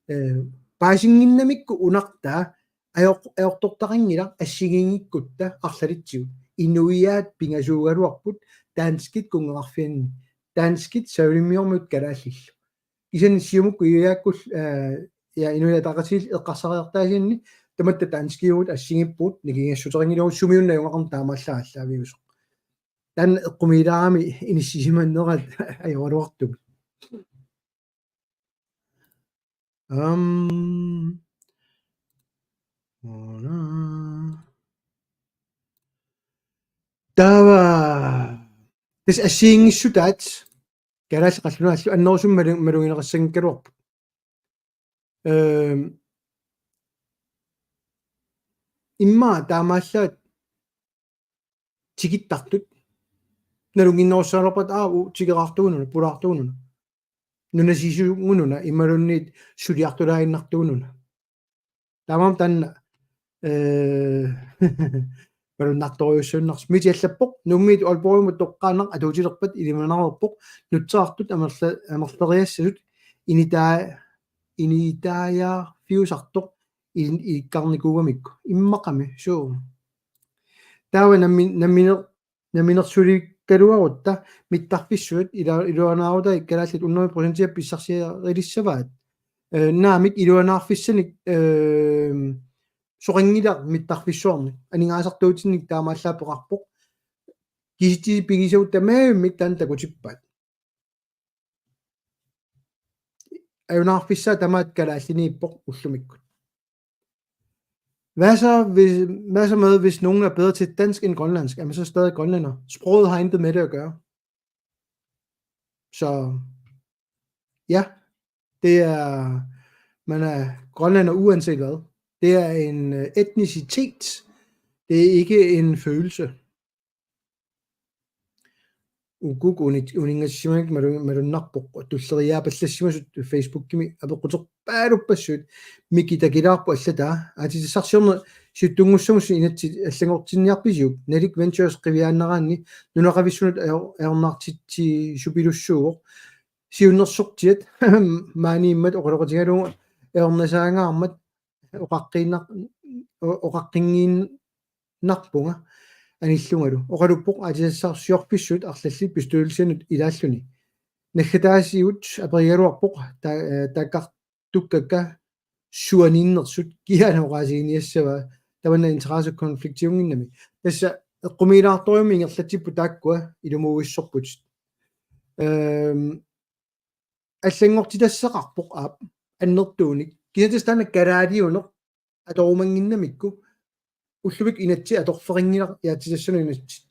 Eh, paasinnginnamikku unartaa ajoq-, ajortortaqanngilaq assigiinngikkutta arlalitsigut. Inuiaat pingasuugaluarput danskit kunngeqarfianni, danskit savalimmiormiut kalaallillu. Kisianni Siumukkut iuiaakkut, eh, ja Inuit Ataqatigiit eqqarsariartaasianni tamatta danskiugut assigiipput, nikingassuteqanngilagut, sumiunneq ajugaqarneq taamaallaat aallaaviusoq. Taanna eqqumiilaarami inissisimanerat ajoraluartumik. Am. Una. Taava. Tassa assigiinngissutaat kalaallit qallunaallu annerusumik malu-, malugineqassanngikkaluarput. Ehm, immaqa taamaallaat tikittartut nalunnginnerussagaluarpat, aa, uu, tikeraartugununa, pulaartugununa, nunasiisugununa imaluunniit suliartulaaginnartugununa. Taamaammat taanna, eh, malunnartorujussuannaarsi. Miti allappoq: Nuummiit Aalborgimut toqqaannaq atuutilerpat ilimanaareerpoq, nutserartut amerla-, amerleriassasut initaa-, initaajarfiusartoq in-, ikkarnikuugamikku. Immaqami, suu. Taava nammi-, namminer-, namminersulikkaluarutta mittarfissuit ila-, iluanaarutai kalaallit hundrede procentia pissarsiarilissavaat. Eh, naamik, iluanaarfissanik, eh, soqanngilaq mittarfissuarnik. Aningaasartuutinnik taamaallaat peqarpoq. Kisitsisit pigisagut tamarmik taanna takutippaat. Ajunaarfissaa tamaat kalaalliniippoq ullumikkut. Hvad så, hvis, hvad så med, hvis nogen er bedre til dansk end grønlandsk? Er man så stadig grønlænder? Sproget har intet med det at gøre. Så ja, det er, man er grønlænder uanset hvad. Det er en, øh, etnicitet. Det er ikke en følelse. Ukuk uni-, uninngassimagunik malu-, malunnarpoq tulleriiaapallassimasut Facebookimi apeqquterpaaluppassuit. Miki takilaarpoq allataa: Aatsitassarsiorneq siuttunngussamut inatsit allanngortinniarpisiuk? Nalik Ventures qiviaannaraanni nunaqavissunut ajor-, ajornartitsisupilussuuvoq. Siunnersortiat maaniimmat oqaloqatigalugu ajornasaangaarmat oqaqqiinnaq-, o-, oqaqqinngiinnarpunga anillungalu. Oqaluppoq aatsitassarsiorfissut arlallit bestyrelsinut ilaalluni. Naggataasigut aperigaluarpoq ta-, eh, taakkartukkakka suaniinnersut kiaana oqaasiginiassavaa, tamanna interessekonfliktiunnginnami. Tassa eqqumiilaartorujummik ingerlatsipput taakkua ilumuuissorput. Ehm, allanngortitassaqarpoq aap annertuunik. Kisianni tassa taanna kalaaliuneq atorumannginnamikku ullumikkut inatsit atorfeqanngilaq, iaatitassanut inatsit.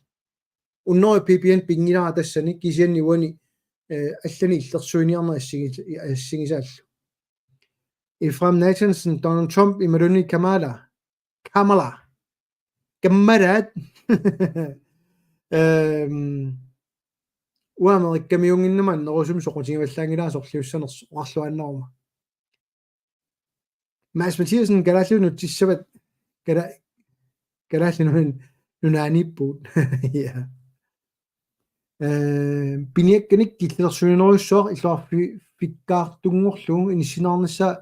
Unnerup V P N pinngilara tassani kisianni uani, eh, allanik illersuiniarneq assigi-, assigisaallu. Efraim Nathansen, Donald Trump imaluunniit Kamala. Kamala. Kamalaat. Ehm, uanga Amerikkamiunnginnama annerusumik soqutigivallaanngilara sorliussanersoq oqarluaannaruma. Mads Mathiassen, kalaallit nutsissavat, kala-, kalaallit nun-, nunaaniippugut. Ja. Eh, piniakkanik killilersuinerujussuaq illoqarfi-, -fikkaartunngorlugu inissinneqarnissaa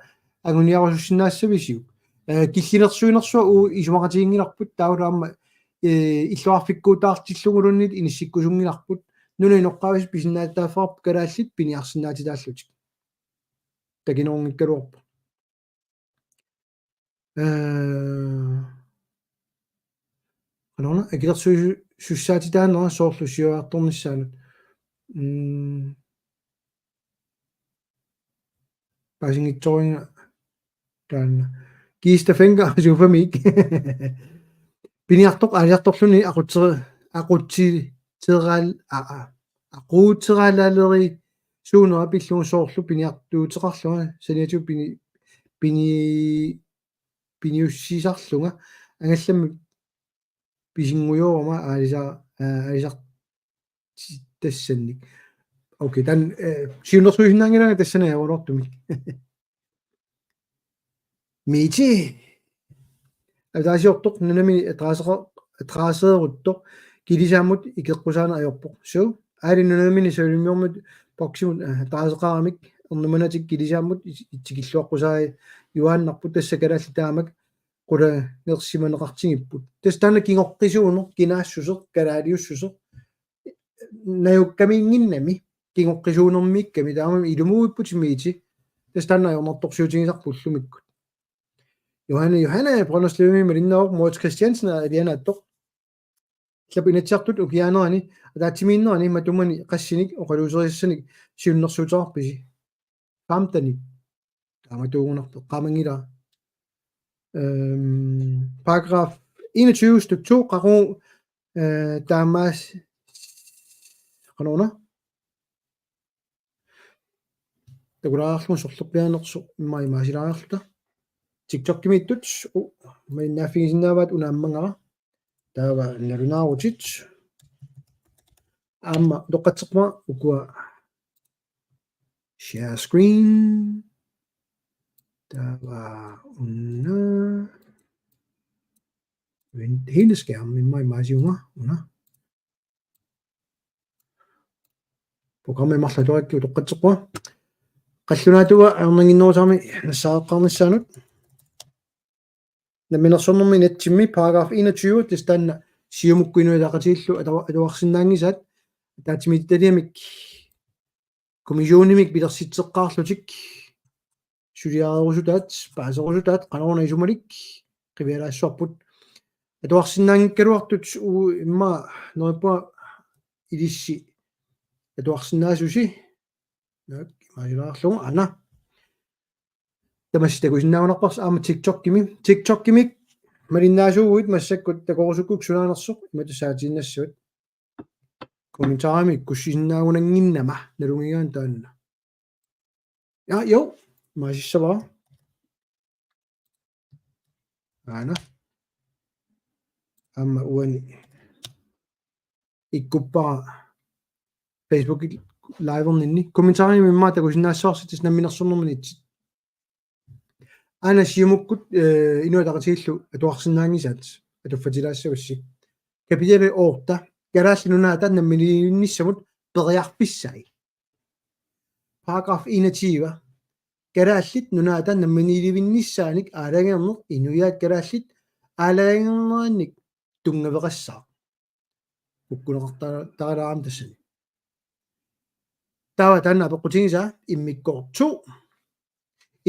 anguniarusussinnaassavisiuk? Eh, killilersuinersuaq uagut isumaqatiginngilarput taavalu aamma, eh, illoqarfikkuutaartilluguluunniit inissikkusunngilarput. Nunap inoqqaavisut pisinnaatitaaffeqarput kalaallit piniarsinnaatitaallutik. Takinerunngikkaluarpoq. Eh, qanoruna, akilersuissussaatitaanera soorlu siuartornissaanut. Mm. Paasinngitsoorina taanna. Kiista Fencker, Sofamik. Piniartoq aalisartorluni aqutser-, aqutsiteral-, a-, a-, aqutseralalerisuunera pillugu soorlu piniartuuteqarlunga saniatigut pini-, pini-, piniussisarlunga angallammi pisinngujoorama aalisa-, aa, aalisartitassannik. Okay, taanna, eh, siunnersuisinnaanngilaanga tassani ajoraluartumik. Miti. Ataasiortoq nunami adresseqa-, adresseeruttoq kilisaammut ikeqqusaaneq ajorpoq. So, aali nunamini Savalimmiormiut boksimut, eh, adresseqaramik ernumannatik kilisaammut is-, tikilluaqqusaajuaannarput tassa kalaallit taamak qulanersimaneqartigipput. Tassa taanna kingoqqisuuneq, kinaassuseq, kalaaliussuseq. Najukkamiinnginnami, kingoqqisuunermiikkami, taamaammat ilumuuipput Miti. Tassa taanna ajornartorsiutigisarput ullumikkut. Johanne, Johanne, Brønderslevimi malinnaavoq, Moritz Christiansen, alianaattoq. Illap Inatsisartut ukiaanerani, ataatsimiinnerani, matumani qassinik, oqaluuserisassanik, siunnersuuteqarpisi. Femten. Taamatuugunarpoq, eqqaamanngilaq. Ehm, paragraf enogtyve stykke to, qaqugu, eh, taamaas-, qanoruna? Takulaarlugu sorlerpiaanersoq immaqa imaasilaariarluta. TikTokimiittut, u-, malinnaaffigisinnaavaat una ammagara. Taava nalunaarutit. Aamma utoqqatserpunga ukua share screen. Taava una. Vent, hele skærmen, immaqa imaasiuvunga, una. Programmi marluk atorakkit utoqqatserpunga. Qallunaatuuvoq ajornannginnerusarami nassaareqqaarnissaanut. Namminersornermi inatsimmi paragraf enogtyve, tassa taanna Siumukkut Inuit Ataqatigiillu atu-, atuarsinnaanngisaat, ataatsimiititaliamik kommissionimik pilersitseqqaarlutik suliareerusutaat, paaserusutaat, qanoruna isumalik qivialaassuarput. Atuarsinnaanngikkaluartut u-, immaqa neriuppunga ilissi atuarsinnaasusi. Naak, imaasilaarlugu, aana. Tamassi takusinnaagunarparsi aamma TikTokimi. TikTokimi malinnaasuuguit massakkut takorusukkukku sunaanersoq imatut saatiinnassavat. Kommentarimi ikkussisinnaagunannginnama nalunngigaanni taanna. Ja, jo, imaasissavara. Aana. Aamma uani ikkuppara Facebook liverninni. Kommentarimi immaqa takusinnaassavarsi tassa namminersornermi inatsit. Aana Siumukkut, eh, Inuit Ataqatigiillu atuarsinnaanngisaat, atuffatilaassavassi. Kapitali otte, Kalaallit Nunaata namminiilivinnissamut periarfissai. Paragraf enogtyve. Kalaallit Nunaata namminiilivinnissaanik aalajangerneq inuiaat kalaallit aalajangernerannik tunngaveqassaaq. Ukkuneqarta-, taralaarami tassani. Taava taanna apeqqutigisaa immikkoortoq to.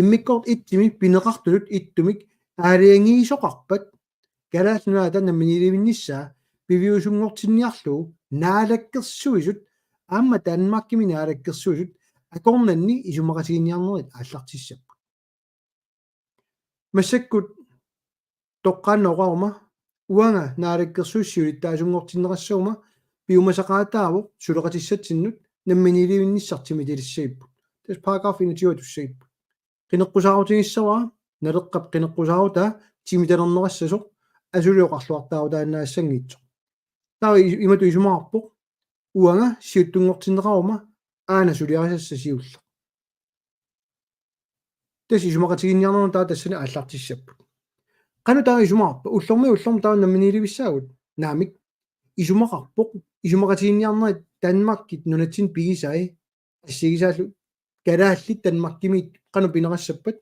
Immikkoortoq ettimi pineqartutut ettumik aalajangiisoqarpat Kalaallit Nunaata namminiilivinnissaa piviusunngortinniarlugu Naalakkersuisut aamma Danmarkimi naalakkersuisut akornanni isumaqatiginninniarnerit aallartissapput. Massakkut toqqaannaq oqaruma uanga naalakkersuisut siulittaasunngortinneqassaguma piumasaqaataavoq suleqatissatsinnut namminiilivinnissaq timitaliissagippugut. Tassa paragraf enogtyve tussagipput. Qineqqusaarutigissavarput, Naleqqap qineqqusaarutaa timitalerneqassasoq asuli oqarluartaarutaannaassanngitsoq. Taava i-, imatut isumaqarpoq, uanga siuttunngortinneqaruma aana suliarisassaq siulleq. Tassa isumaqatiginninniarneq taava tassani aallartissapput. Qanoq taava isumaqarpa? Ullormiit ullormut taava namminiilivissaagut? Naamik. Isumaqarpoq, isumaqatiginninniarnerit Danmarkip nunatsinni pigisai, assigisaallu kalaallit Danmarkimiittut qanoq pineqassappat,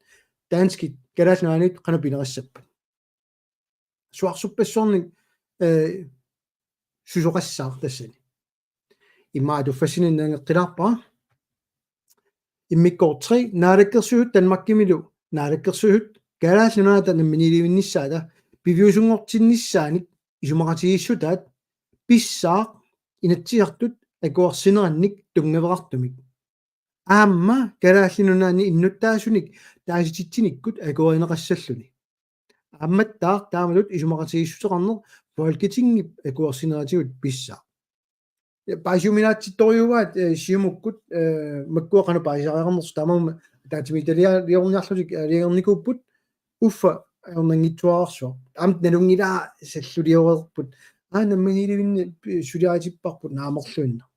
danskit Kalaallit Nunaanniittut qanoq pineqassappat. Suarsuppassuarnik, eh, susoqassaaq tassani. Immaqa atuffassinnut nangeqqilaarpara. Immikkoortoq tre, naalakkersuisut Danmarkimilu naalakkersuisut Kalaallit Nunaata namminiilivinnissaata piviusunngortinnissaanik isumaqatigiissutaat pissaaq Inatsisartut akuersinerannik tunngaveqartumik. Aamma Kalaallit Nunaanni innuttaasunik taasititsinikkut akuerineqassalluni. Aammattaaq taamatut isumaqatigiissuteqarneq Folketingip akuersineratigut pissaaq. Ja, paasiuminaatsittorujuuaat, eh, Siumukkut, eh, makkua qanoq paasisariaqarnersoq taamaammat ataatsimiititaliorniarlutik, eh, alianernikuupput uffa ajornanngitsuararsuaq. Aamma nalunngilaa salluliorerput. Aa, namminiilivinni suliaritipparput naamerluinnaq.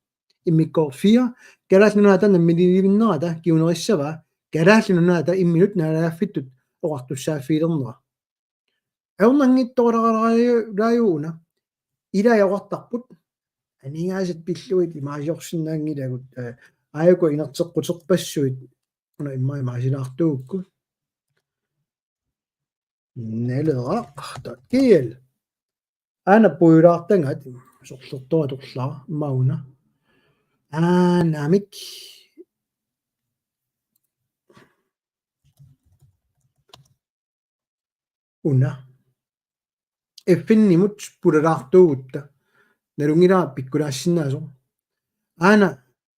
Immikkoortoq fire, Kalaallit Nunaata namminiilivinnerata kingunerissavaa Kalaallit Nunaata imminut naalagaaffittut oqartussaaffigilernerat. Ajornanngitsoralaajuuna. Ilai oqartarput. Aningaasat pillugit imaasiorsinnaanngilagut, eh, aajuku inerteqquterpassuit. Una immaqa imaasilaartuugukku. Naleraq dot G L. Aana puiulaartangaat sorlertoq atorlugu mauna. Aa, naamik. Una. F N-imut pulalaartuugutta. Nalunngilara pikkulaasinnaasoq. Aana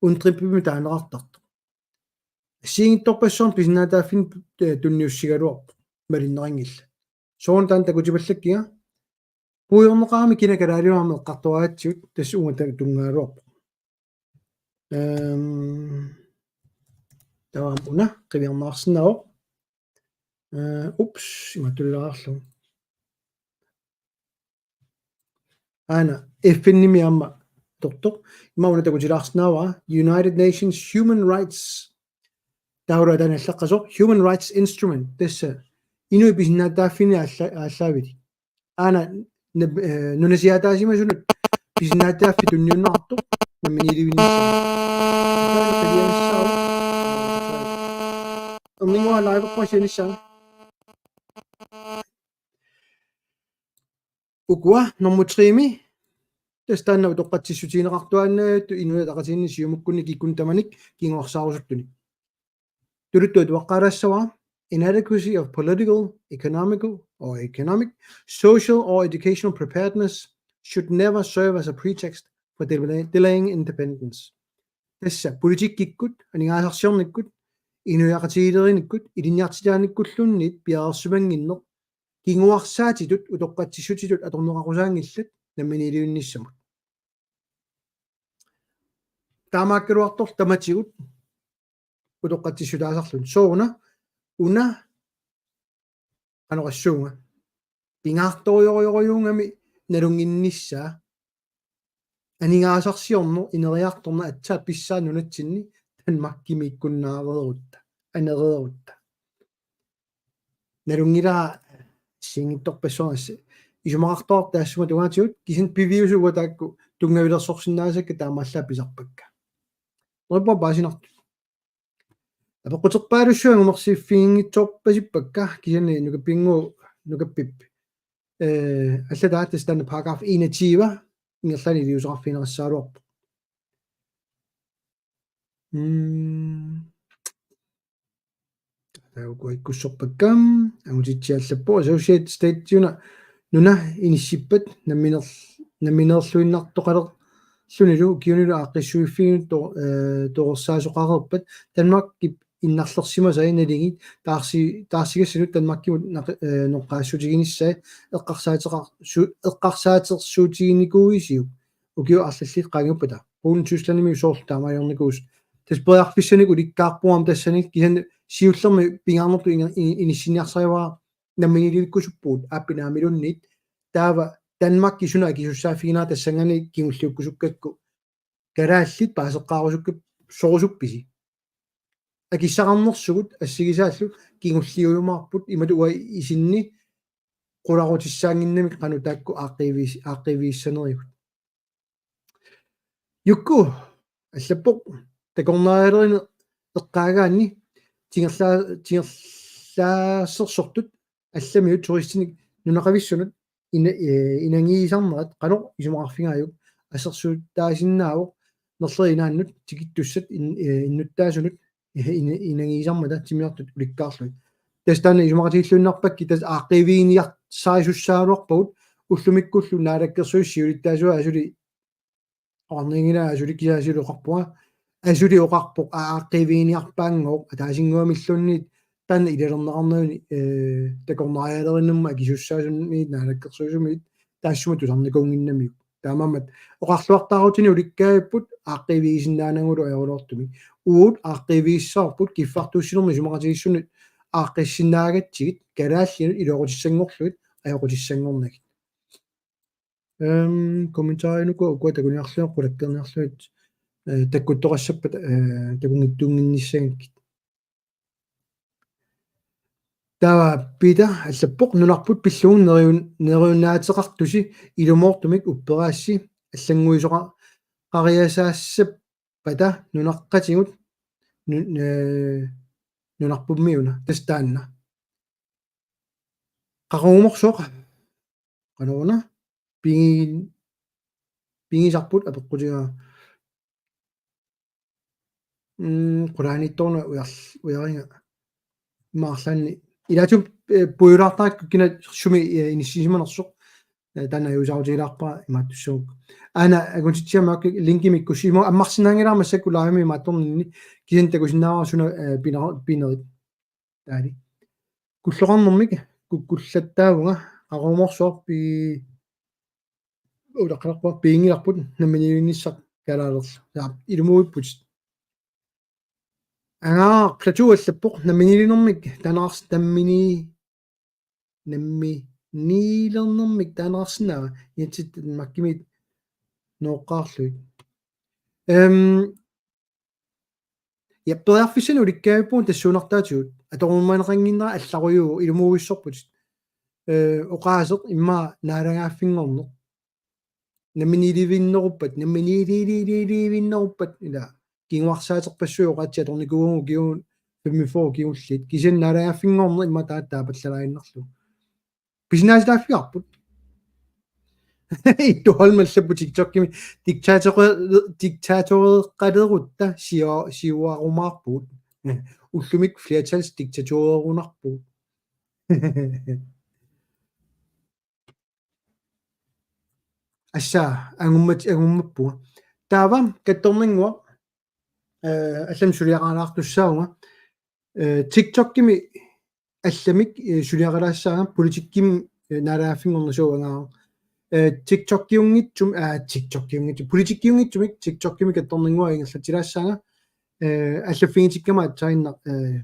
UNDRIP-imi taaneqartartoq. Assigiinngitsorpassuarnik pisinnaatitaaffinnik, eh, tunniussigaluarpoq. Malinneqanngillat. Soorlu taanna takutipallakkiga. Puiorneqarami kina kalaaliuarmi eqqartoratsigut tassa uunga ta-, tunngagaluarpoq. Ehm, taava una qiviarneqarsinnaavoq. Eh, ups, imatut tullilaarlugu. Aana F N-imi aamma atortoq. Ima una takutilaarsinnaavara United Nations Human Rights. Taava taanna allaqqasoq Human Rights Instrument. Tassa inuit pisinnaatitaaffinni aalla-, aallaavilik. Aana nap-, eh, nunasiaataasimasunut pisinnaatitaaffik tunniunneqartoq namminiilivinnissaa. Taanna qilianissaavoq. Erninnguaq live-erpara sianissaa. Ukua nummer tre-mi. Tassa taanna utoqqatsissutigineqartuaannartut Inuit Ataqatigiinni Siumukkunni kikkunnit tamanit kinguarsaarusuttunik. Tuluttut atuaqqaalaassavara, inadequacy of political, economical, or economic, social or educational preparedness should never serve as a pretext for delay-, delaying independence. Tassa politikkikkut, aningaasarsiornikkut, inuiaqatigiileriinikkut, ilinniartitaanikkulluunniit piareersimannginneq kinguarsaatitut utoqqatsissutitut atorneqarusaanngillat namminiilivinnissamut. Taamaakkaluartoq tamatigut utoqqatsissutaasarluni. Sooruna una qanoq oqassuunga. Pingaartorujorujorujuugami nalunnginnissaa. Aningaasarsiorneq ineriartorneq aatsaat pissaaq nunatsinni Danmarkimiikkunnaareerutta, anereerutta. Nalunngilara assigiinngitsorpassuarnut isumaqartoqartoq taassuma tungaatigut kisianni piviusut uanga taakku tunngavilersorsinnaasakka taamaallaat pisarpakka. Neriuppunga paasinartut. Apeqquterpaalussuit angumersiiffiginngitsoorpasippakka kisianni nukappinngu-, nukappip. Eh, allataa tassa taanna paragraf enogtyve ingerlaannaq iliuuseqarfigineqassagaluarpoq. Mm. Taava ukua ikkussorpakka, angutitsiaallappoq, Associated States-iuna nuna inissippat namminer-, namminerluinnartoqaler-, Ullunilu ukiunilu aaqqissuiffiinut to-, eh, torersaasoqareerpat Danmarkip innarlersimasai nalugit taarsi-, taarsigassanut Danmarkimut naq-, eh, noqqaassutiginissai eqqarsaateqar-, su-, eqqarsaatersuutiginikuuisiuk ukiut arlallit qaangiuppata. Polen Tysklandimi soorlu taamaaliornikuusoq. Tassa periarfissanik ulikkaarpunga aamma tassani kisianni siullermik pingaarnertut ina-, i-, inissinniarsarivara namminiilivikkusuppugut aappi naamiluunniit. Taava Danmarki suna akisussaaffiginera tassanngaanniit kingulliukkusukkakku. Kalaallit paaseqqaarusukka-, sorusuppisi. Akissaqarnersugut assigisaallu kingulliujumaarput imatut uanga isinni qularutissaannginnamik qanoq taakku aaqqiiviis-, aaqqiivigissanerigut. Jukku allappoq takornarialerineq eqqaagaanni tingerlaa-, tingerlaasersortut allamiut turistinik nunaqavissunut ina-, eh, inangiisarnerat qanoq isumaqarfigaajuk assersuutaasinnaavoq nerleriinnaannut tikittussat in-, eh, innuttaasunut eh, ina-, inangiisarmata timmisartut ulikkaarlugit. Tassa taanna isumaqatigilluinnarpakkit tassa aaqqiiviginiarsarisussaagaluarpagut ullumikkullu naalakkersuisut siulittaasuat asuli oqarnianngilanga asuli kisianni asuli oqarpunga asuli oqarpoq aaqqiiviginiarpaanngooq ataasinnguamilluunniit taanna ilalerneqarnaguni, eh, takornarialerinermut akisussaasunik naalakkersuisumit taassuma tusarnikuunnginnamiuk. Taamaammat oqarluartaarutinik ulikkaavipput aaqqiivigisinnaanagulu ajoraluartumik. Uagut aaqqiivigissavarput kiffartuussinermi isumaqatigiissutit aaqqissinnaagatsigit kalaallinut iluaqutissanngorlugit ajoqutissanngornagit. Ehm, kommentarinut ukua takuniarlugit qulakkeerniarlugit, eh, takkuttoqassappat, eh, takunngitsuunnginnissagakkit. Taava Peter allappoq nunarput pillugu neriun-, neriunnaateqartusi ilumoortumik upperaassi allannguisoqariasaassappata nunaqqatigut nu-, eh, nunarpummiuna tassa taanna. Qaqugumorsuaq qanoruna pigi-, pigisarput apeqqutigaa. Mm, qulaaniittoruna ujar-, ujariga. Maarlaanni. Ilaatigut, eh, puigulaartarakku kina sumi, eh, inissisimanersoq. Eh, taanna ajuusaarutigilaarpara imaattussagukku. Aana akuntitsiamaakkit linkimik kussimo ammarsinnaanngilara massakkut live-imi imaattorninni kisianni takusinnaavara suna, eh, piner-, pinerit. Taali. Kulloqarnermik kukkullattaavunga qaqugumorsuaq pi-, ulaqqalerpua piginngilarput namminiilivinnissaq kalaalerlu. Ja, ilumuuipputit. Angaa Plateau allappoq namminiilinermik taanaqars-, nammini-, namminiilernermik taanaqarsinnaava inatsit Danmarkimiit nooqqaarlugit. Ehm, Ja, periarfissanik ulikkaavippugut tassuunartaatigut. Atorumaneqannginnera allarujuuvoq ilumuuissorput. Eh, oqaaseq immaqa naalagaaffinngorneq. Namminiilivinneruppat, namminiiliiliilivinneruppat, ila. Kinguarsaaterpassuit oqaatsit atornikuuagut ukiut femogfyrre kingulliit. Kisianni naalagaaffinngorneq immaqa taava taapallalaaginnarlugu. Pisinaatitaaffigaarput. Ittu Holm allappoq TikTokimi diktator-, diktatoreqalerutta sio-, siuarumaarpugut. Ullumi flertals diktatoreerunarpugut. Assa, angummat-, angummappunga. Taava, kattorninnguaq, eh, allamik suliaqalaartussaavunga. Eh, TikTokimi allamik, eh, suliaqalaassaanga politikkimi, eh, naalagaaffinngorneq suuangaaraq. Eh, TikTokiunngitsum-, aa, TikTokiunngitsum-, politikkiunngitsumik TikTokimi kattorninnguaq ingerlatsilaassaanga, eh, allaffigitikkama aatsaannaq, eh,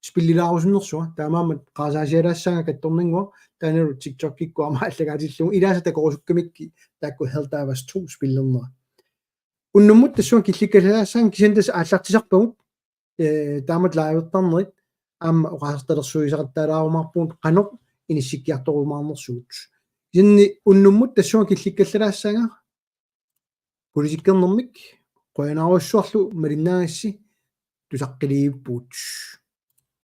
spillilaarusunnersunga, taamaammat qarasaasialaassaanga kattorninnguaq, taannalu TikTokikkut aamma allagaatillugu, ilaasa takorusukkamikkit taakku Helldivers to spillernera. Unnummut tassunga killikkallalaassaanga kisianni tassa aallartisarpagut, eh, taamatut live-ertarnerit aamma oqaasertalersuisaqattaalaarumaarpugut qanoq inissikkiartorumaarnersugut. Kisianni unnummut tassunga killikkallalaassaanga politikkernermik qujanarujussuarlu malinnaagassi tusaqqiliivippugut.